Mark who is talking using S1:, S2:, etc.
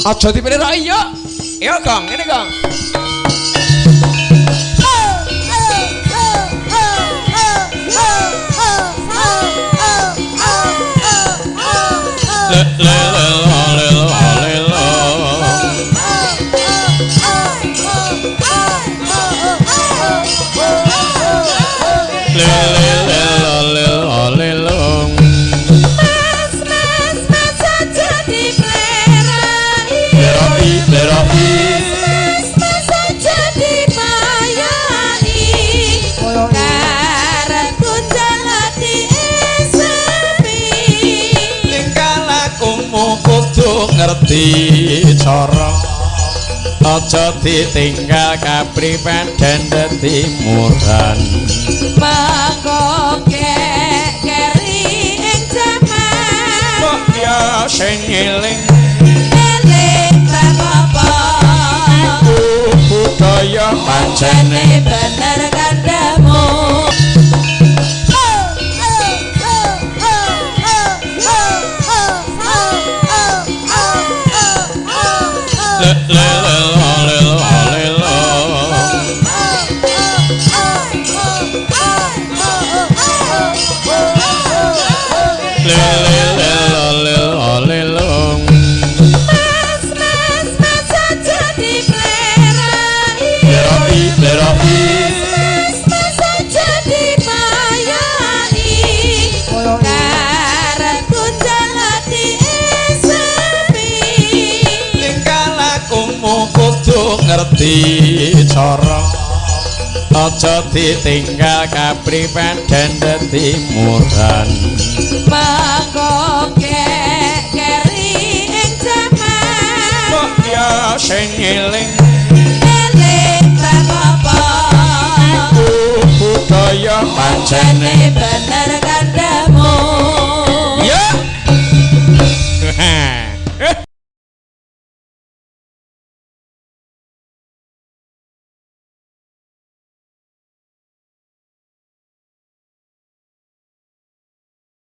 S1: Aja dipeliroki yo. Yo Gong, ngene Gong. Le le le le le le. Le le le le le le.
S2: Mas mas mas aja diplerai.
S1: Plerai plerai.
S2: Mas mas aja dipayai. Karepku jaluk diesepi.
S1: Tingkah lakumu kudu ngerti cara. Aja ditinggal kapribaden dadi muran.
S2: Mangko keri ing jaman.
S1: Kok ya sing eling
S2: Eling bab apa?
S1: Iku budaya pancene
S2: Pancene bener kandhamu.
S1: Le le le le le le. Le le le le le le.
S2: Mas mas mas aja diplerai.
S1: Plerai plerai.
S2: Mas mas aja dipayai. Karepku jaluk diesepi.
S1: Tingkah lakumu kudu ngerti cara. Aja ditinggal kapribaden dadi muran.
S2: Mangko keri ing jaman.
S1: Kok ya sing eling
S2: Eling bab apa?
S1: Iku budaya pancene
S2: Pancene bener.